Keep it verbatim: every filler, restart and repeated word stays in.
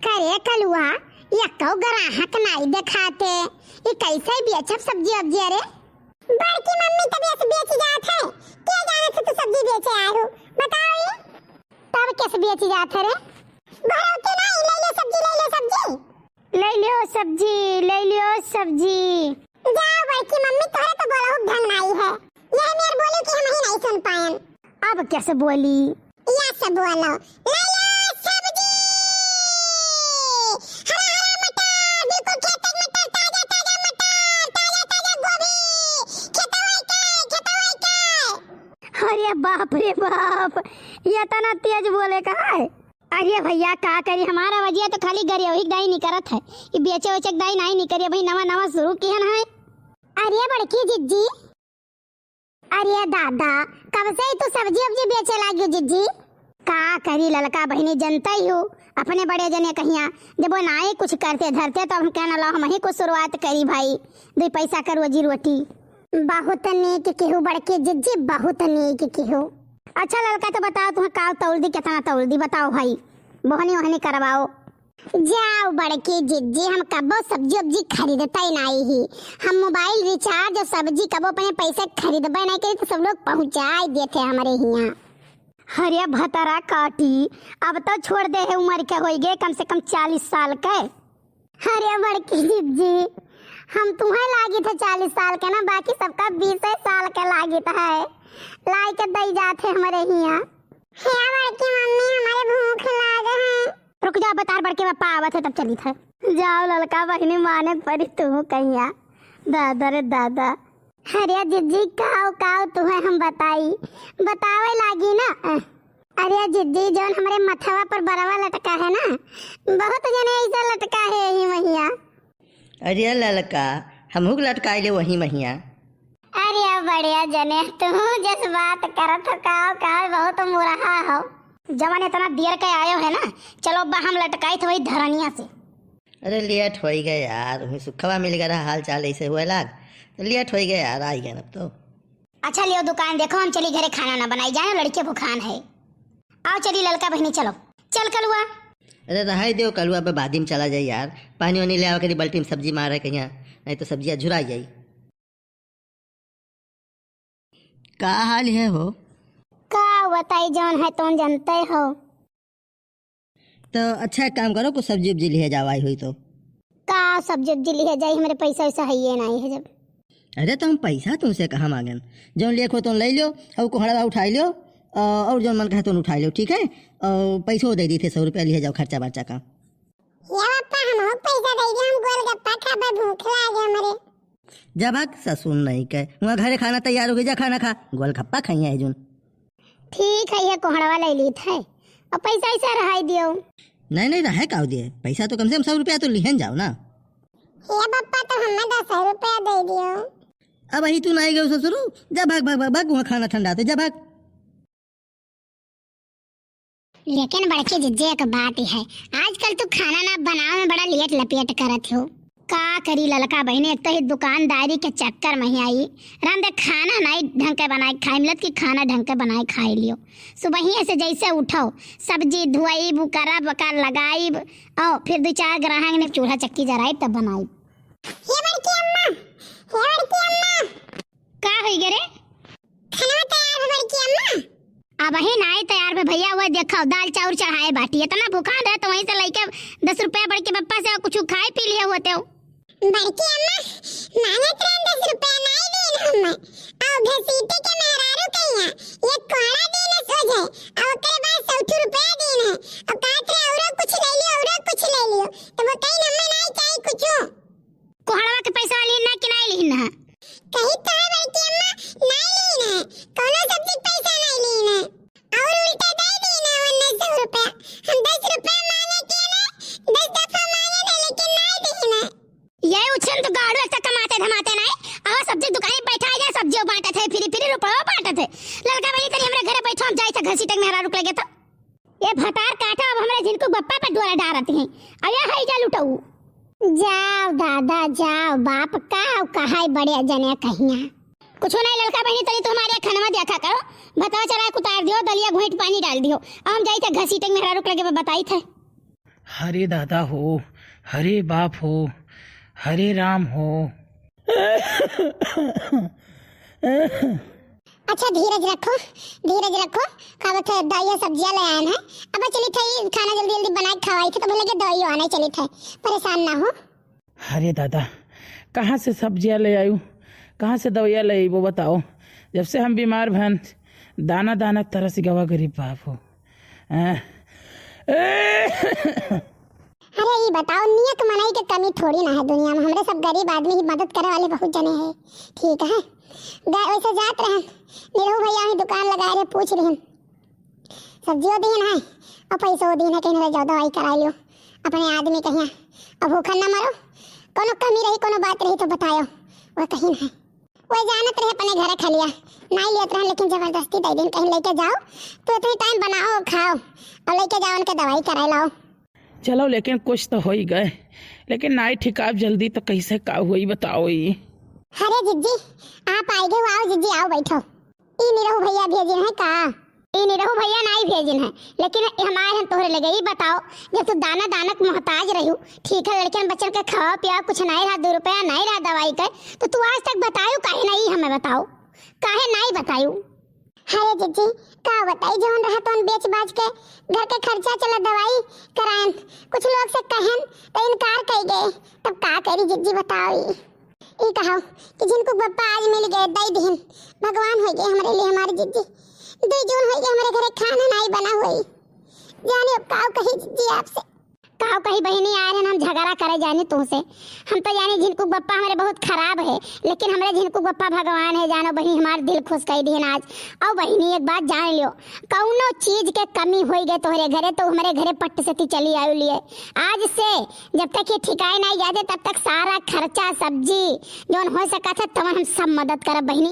करे कलुआ, यक्को ग्राहक नाई देखाते, ई कैसे बेचब सब्जी वब्जी रे? बड़की मम्मी, तब यस बेच जात है, के जानत है तू सब्जी बेचे आए हो, बताओ ये। तब कैसे बेच जात है रे? घरों के नाई, ले लो सब्जी, ले लो सब्जी। ले लो सब्जी, ले लो सब्जी। जाओ बड़की मम्मी, तोहरे तो बोलहु ढंग नाई है। यह मेर बोलू कि हम ही नहीं सुन पायन। अब कैसे बोली? या से बोलो, ले लो सब्जी। हरा हरा मटर, बिल्कुल खेत के मटर, ताजा ताजा मटर, ताजा ताजा गोभी, खेतवे के, खेतवे के। अरे बाप रे बाप, ये इतना तेज बोले का है? अरे भैया का करी, हमार अवजिया तो खाली गरियौही के दाई निकरत है, ई बेचे वेचे के दाई नाई निकरी, अबही नवा नवा शुरू किहन है। अरे बड़की जिज्जी, अरे दादा, कब से ही तू सब्जी उब्जी बेचे लागी जिज्जी? का करी ललका बहिनी, जनता ही हो, अपने बड़े जने कहिया, जब वो नाई कुछ करते धरते तो हम कहना लो हम ही कुछ शुरुआत करी भाई, दुई पैसा क रोजी रोटी। बहुत नीक किहू बड़की जिज्जी, बहुत नीक किहू। अच्छा ललका, तो बताओ तुहाँ का तौल दी, कितना तौल दी, बताओ भाई, बोहनी ओहनी करवाओ। जाओ बड़की जिज्जी, हम कबो सब्जी उब्जी खरीदते नाई ही। हम मोबाइल रिचार्ज और सब्जी कबो अपने पैसे खरीदबे नाई करी, तो सब लोग पहुँचाई देते हमरे हियाँ। अरे भतरा काटी, अब तो छोड़ दे है, उम्र के होई गए कम से कम चालीस साल के। अरे बड़की जिज्जी, हम तुम्हें लागित है चालीस साल के ना, बाकी सबका बीसे साल के लागित है, लाई के दई जात है हमरे हियाँ। हे बड़की मम्मी, हमरे भूख लाग है। रुक जा, बतार बड़के पप्पा आवत है तब चलित है। जाओ ललका बहिनी, माने परी तू कहिया। दादा रे दादा। अरे जिज्जी, काव काव तुहे हम बताई, बतावे लागी ना। अरे जिज्जी, जौन हमरे मथवा पर बरवा लटका है ना, बहुत जने ऐसा लटका है यही महिया। अरे ललका, हमहू के लटकाई ले वही महिया। अरे बढ़िया जने, तू जस बात करत हो, काव काव बहुत मुरहा हो। जवन इतना देर के आयो है ना, चलो अब्बा हम लटकाई थे वही धरनिया से। अरे लेट होई गए यार, वही सुखवा मिल गया रहा, हाल चाल ऐसे हुए लाग, तो लेट होई गए यार, आई गए अब तो। अच्छा लियो दुकान देखो, हम चली घरे खाना ना बनाई, जाए लड़के भुखान है। आओ चली ललका बहिनी, चलो। चल कलुआ। अरे रहाई दियो कलुआ, बे बादी में चला जाई यार, पानी वानी ले आवा करी, बाल्टी में सब्जी मार है कहिया, नहीं तो सब्जिया झुरा जाई। का हाल है हो? का बताई, जौन है तौन जनते हो। तो अच्छा एक काम करो, कुछ सब्जी उब्जी लिहे जाओ, आई हुई तो। का सब्जी उब्जी लिहे जाई, हमरे पैसा वैसा है ये नहीं है जब। अरे तो हम पैसा तुमसे कहाँ मांगन, जौन लेखो तो ले लो, और कोहड़ा उठा लो, और जौन मन कहे तो उठा लो, ठीक है? और पैसो दे दी थे, सौ रुपया लिहे जाओ खर्चा बर्चा का। या पापा, हमहू पैसा दे दे, हम गोलगप्पा खाबे, भूख लागे हमरे। जा भाग, ससुर नहीं के, वहाँ घरे खाना तैयार हो गई, जा खाना खा, गोलगप्पा खाइए है जून। ठीक है, ये कोहड़वा ले लीत है, और पैसा ऐसा रहाई दियो। नहीं, नहीं, रहे काउ दिए, पैसा तो कम से कम सौ रुपया तो लिहन जाओ ना। हे पप्पा, तो हमें दस रुपया दे दियो। अब अही तू नहीं गयो ससुरू, जा भाग, भाग, भाग, भाग, वहाँ खाना ठंडा थे, जा भाग। लेकिन बड़की जिज्जी एक बात ही है, आजकल तू खाना ना बनावे में बड़ा लेट लपेट करत हो। का करी ललका बहिनी, एक तो ही दुकानदारी के चक्कर में ही आई, राम दे खाना नहीं ढंग के बनाए खाए मिलत कि खाना ढंग के बनाए खाए लियो। सुबहिए से जैसे उठो, सब्जी धुआईब, करब, का लगाईब, और फिर दो चार ग्राहक ने चूल्हा चक्की जराईब तब बनाईब। हे बड़की अम्मा, हे बड़की अम्मा। का होई गे रे? खाना तैयार है बड़की अम्मा। अबही नाई तैयार भे भैया, वो देखो दाल चाउर चढ़ाए बाटी, इतना भुखान रहे तो वहीं से लइके दस रुपया बड़के पप्पा से कुछ खाए पी लिए होते हो। बड़की अम्मा, मांगत रहे दस रुपया नाई दीन हम, और घसीटे के मेहरारू कहिया एक कोहड़ा दीन सोझे, और ओकरे बाद सौ रुपया दीन है, और कहत रहे औरो कुछ ले लियो, औरो कुछ ले लियो, तो वो कहीं हमें नाई चाही कुछ। कोहड़वा के पैसा लिहिन ना कि नाई लिहिन ना? कही तो है बड़की अम्मा, नाई लिहिन है, कौनो सब्जी के पैसा नाई लिहिन है। और उल्टा दे दीन है उन्नीस सौ रुपया। हम दस रुपया मांगे के ना, दस दफा मांगे ना, लेकिन नाई दीन है। ये उछन तो गाड़ू एक तो कमाते धमाते नाई, और सब्जी दुकान में बैठा जा, सब्जियों बांटत है, फ्री फ्री रुपयों बांटत है। ललका बहिनी तनी हमरे घरे बैठो, हम जाई थे घसीटे के मेहरारू के लगे तो। ये भतार काटा अब हमरे झिनकू बप्पा पे डोरा डारत हैं। अरे हई जा लुटऊ। जाओ दादा जाओ, बाप का कहाई बड़े जने कहिया। कुछ नहीं ललका बहिनी, तनी तू हमारे खनवा देखा करो, भतवा चढ़ा के उतार दियो, दलिया घोंट पानी डाल दियो। अब हम जाई थे घसीटे के मेहरारू के लगे बताई थे। हरे दादा हो, हरे बाप हो, हरे राम हो। अच्छा, धीरज रखो, धीरज रखो। का बता, दवाई सब्जियां ले आयन है। अब चली थे, खाना जल्दी जल्दी बनाए के खवाई थे, तो भले के दवाई आने चली थे, परेशान ना हो। अरे दादा, कहाँ से सब्जियां ले आयु, कहाँ से दवाइयाँ ले आयु, वो बताओ। जब से हम बीमार भन, दाना दाना तरस गवा गरीब बाप हो। हैं? अरे, ई बताओ, नियत मनई के कमी थोड़ी ना है दुनिया में। हमरे सब गरीब आदमी ही मदद करे वाले बहुत जने हैं, ठीक है। ग-, वैसे जात रहन, निरहू भैया ही दुकान लगाए रहे, पूछ लिहन। सब्जियों दीन है और पैसों दीन है, कहीं ना जाओ दवाई कराई लियो अपने आदमी कहिया। अब भूखन ना मरो, कोनो कमी रही, कोनो बात रही तो बतायो, वह कहीं ना है। वह जानत रहे अपने घर खलिया, नाई लियत रहन, लेकिन जबरदस्ती दे दिन कहीं लेके जाओ, तो इतने टाइम बनाओ, खाओ और लेके जाओ उनके दवाई कराए लाओ। चलो, लेकिन कुछ तो हो ही गए, लेकिन नाई ठिकाब जल्दी तो कैसे का हुई बताओ ई। अरे जिज्जी, आप आए गए हो, आओ जिज्जी, आओ बैठो। ई निरहू भैया भेजिन है का? ई निरहू भैया नाई भेजिन है, लेकिन हमारे हम तोहरे लगे। ई बताओ, जब तू दाना दानक मोहताज रहू, ठीक है, लड़कियन बच्चन के खावा पियावा कुछ नाई रहा, दो रुपया नाई रहा दवाई के, तो तू आज तक बतायू काहे नाई, हमें बताओ, काहे नाई बतायू? अरे जिज्जी, का बताई, जौन रहा तौन बेच बाच के घर के खर्चा चला, दवाई करायन। कुछ लोग से कहन तो इनकार कई गए, तब का करी जिज्जी बताओ? ई ई कहो कि झिनकू के बप्पा आज मिल गए, दई दिहिन, भगवान हो गए हमरे लिए हमारे जिज्जी। दुई जून हो गए, हमरे घरे खाना नाई बना हुई। जाने अब काव कही जिज्जी आपसे। काव कही बहिनी, आए रहन हम झगड़ा करे जानी तुमसे। हम तो जानी झिनकू के बप्पा हमरे बहुत खराब है, लेकिन हमरे झिनकू के बप्पा भगवान है, जानो बहिनी, हमार दिल खुश कई दिहिन आज। और बहिनी, एक बात जान लियो, कौनो चीज के कमी होई गए तोहरे घरे तो हमरे घरे पट से ती चली आयु लिए। आज से जब तक ये ठिकाए नाई जाते, तब तक सारा खर्चा, सब्जी, जौन हो सकत है, तवन हम सब मदद करब बहिनी।